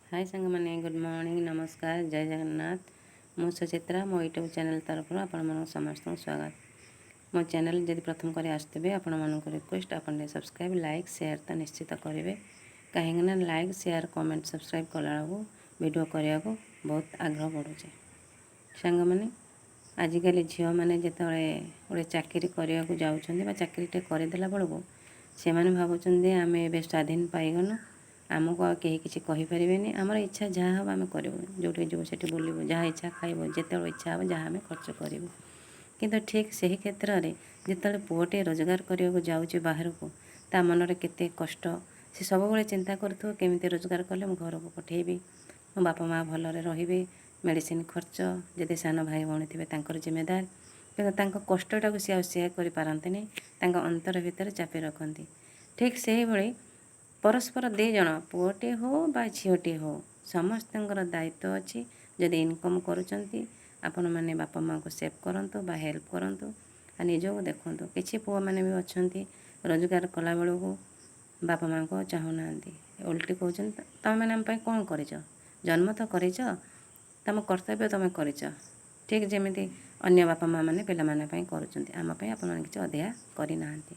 ହାଏ ସାଙ୍ଗମାନେ, good morning, ନମସ୍କାର, ଜୟ ଜଗନ୍ନାଥ। ମୁଁ ସୁଚିତ୍ରା, ମୋ ୟୁଟ୍ୟୁବ୍ ଚ୍ୟାନେଲ୍ ତରଫରୁ ଆପଣମାନଙ୍କୁ ସମସ୍ତଙ୍କୁ ସ୍ୱାଗତ। ମୋ ଚ୍ୟାନେଲ୍ ଯଦି ପ୍ରଥମ କରି ଆସୁଥିବେ, ଆପଣମାନଙ୍କୁ ରିକ୍ୱେଷ୍ଟ, ଆପଣ ଟିକେ ସବସ୍କ୍ରାଇବ୍, ଲାଇକ୍, ସେୟାର ତ ନିଶ୍ଚିତ କରିବେ। କାହିଁକିନା ଲାଇକ୍, ସେୟାର, କମେଣ୍ଟ, ସବସ୍କ୍ରାଇବ୍ କଲାବେଳକୁ ଭିଡ଼ିଓ କରିବାକୁ ବହୁତ ଆଗ୍ରହ ବଢ଼ୁଛି। ସାଙ୍ଗମାନେ, ଆଜିକାଲି ଝିଅମାନେ ଯେତେବେଳେ ଗୋଟେ ଚାକିରି କରିବାକୁ ଯାଉଛନ୍ତି ବା ଚାକିରିଟେ କରିଦେଲା ବେଳକୁ ସେମାନେ ଭାବୁଛନ୍ତି, ଆମେ ଏବେ ସ୍ୱାଧୀନ ପାଇଗଲୁ, ଆମକୁ ଆଉ କେହି କିଛି କହିପାରିବେନି, ଆମର ଇଚ୍ଛା ଯାହା ହେବ ଆମେ କରିବୁ, ଯେଉଁଠି ଯିବୁ ସେଠି ବୁଲିବୁ, ଯାହା ଇଚ୍ଛା ଖାଇବୁ, ଯେତେବେଳେ ଇଚ୍ଛା ହେବ ଯାହା ଆମେ ଖର୍ଚ୍ଚ କରିବୁ। କିନ୍ତୁ ଠିକ୍ ସେହି କ୍ଷେତ୍ରରେ ଯେତେବେଳେ ପୁଅଟିଏ ରୋଜଗାର କରିବାକୁ ଯାଉଛି ବାହାରକୁ, ତା ମନରେ କେତେ କଷ୍ଟ। ସେ ସବୁବେଳେ ଚିନ୍ତା କରୁଥିବ, କେମିତି ରୋଜଗାର କଲେ ମୁଁ ଘରକୁ ପଠେଇବି, ମୋ ବାପା ମା' ଭଲରେ ରହିବେ, ମେଡ଼ିସିନ ଖର୍ଚ୍ଚ, ଯଦି ସାନ ଭାଇ ଭଉଣୀ ଥିବେ ତାଙ୍କର ଜିମେଦାର। କିନ୍ତୁ ତାଙ୍କ କଷ୍ଟଟାକୁ ସେ ଆଉ ସେୟାର କରିପାରନ୍ତିନି, ତାଙ୍କ ଅନ୍ତର ଭିତରେ ଚାପି ରଖନ୍ତି। ଠିକ୍ ସେହିଭଳି ପରସ୍ପର ଦୁଇ ଜଣ, ପୁଅଟିଏ ହଉ ବା ଝିଅଟିଏ ହଉ, ସମସ୍ତଙ୍କର ଦାୟିତ୍ୱ ଅଛି। ଯଦି ଇନକମ୍ କରୁଛନ୍ତି, ଆପଣମାନେ ବାପା ମାଆଙ୍କୁ ସେଭ୍ କରନ୍ତୁ ବା ହେଲ୍ପ କରନ୍ତୁ ଆଉ ନିଜକୁ ଦେଖନ୍ତୁ। କିଛି ପୁଅମାନେ ବି ଅଛନ୍ତି, ରୋଜଗାର କଲାବେଳକୁ ବାପା ମାଆଙ୍କୁ ଆଉ ଚାହୁଁନାହାନ୍ତି। ଓଲଟି କହୁଛନ୍ତି, ତୁମେମାନେ ଆମ ପାଇଁ କ'ଣ କରିଛ? ଜନ୍ମ ତ କରିଛ, ତୁମ କର୍ତ୍ତବ୍ୟ ତୁମେ କରିଛ, ଠିକ୍ ଯେମିତି ଅନ୍ୟ ବାପା ମାଆ ମାନେ ପିଲାମାନଙ୍କ ପାଇଁ କରୁଛନ୍ତି, ଆମ ପାଇଁ ଆପଣମାନେ କିଛି ଅଧିକା କରିନାହାନ୍ତି।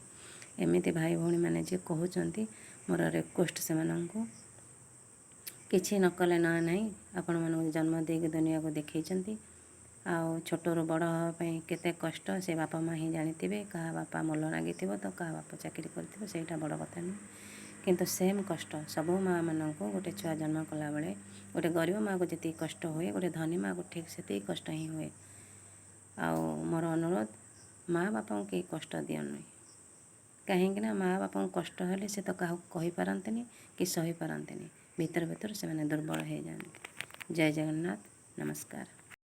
ଏମିତି ଭାଇ ଭଉଣୀମାନେ ଯିଏ କହୁଛନ୍ତି, ମୋର ରିକ୍ୱେଷ୍ଟ ସେମାନଙ୍କୁ, କିଛି ନ କଲେ ନା ନାହିଁ, ଆପଣମାନଙ୍କୁ ଜନ୍ମ ଦେଇକି ଦୁନିଆକୁ ଦେଖେଇଛନ୍ତି। ଆଉ ଛୋଟରୁ ବଡ଼ ହେବା ପାଇଁ କେତେ କଷ୍ଟ, ସେ ବାପା ମା' ହିଁ ଜାଣିଥିବେ। କାହା ବାପା ମୂଲ ଲାଗିଥିବ ତ କାହା ବାପା ଚାକିରି କରିଥିବ, ସେଇଟା ବଡ଼ କଥା ନୁହେଁ। କିନ୍ତୁ ସେମ୍ କଷ୍ଟ ସବୁ ମାଆମାନଙ୍କୁ। ଗୋଟେ ଛୁଆ ଜନ୍ମ କଲାବେଳେ ଗୋଟେ ଗରିବ ମାଆକୁ ଯେତିକି କଷ୍ଟ ହୁଏ, ଗୋଟେ ଧନୀ ମାଆକୁ ଠିକ୍ ସେତିକି କଷ୍ଟ ହିଁ ହୁଏ। ଆଉ ମୋର ଅନୁରୋଧ, ମା' ବାପାଙ୍କୁ କେହି କଷ୍ଟ ଦିଅନି। କାହିଁକିନା ମା' ବାପାଙ୍କୁ କଷ୍ଟ ହେଲେ ସେ ତ କାହାକୁ କହିପାରନ୍ତିନି କି ସହିପାରନ୍ତିନି, ଭିତରେ ଭିତରେ ସେମାନେ ଦୁର୍ବଳ ହେଇଯାଆନ୍ତି। ଜୟ ଜଗନ୍ନାଥ, ନମସ୍କାର।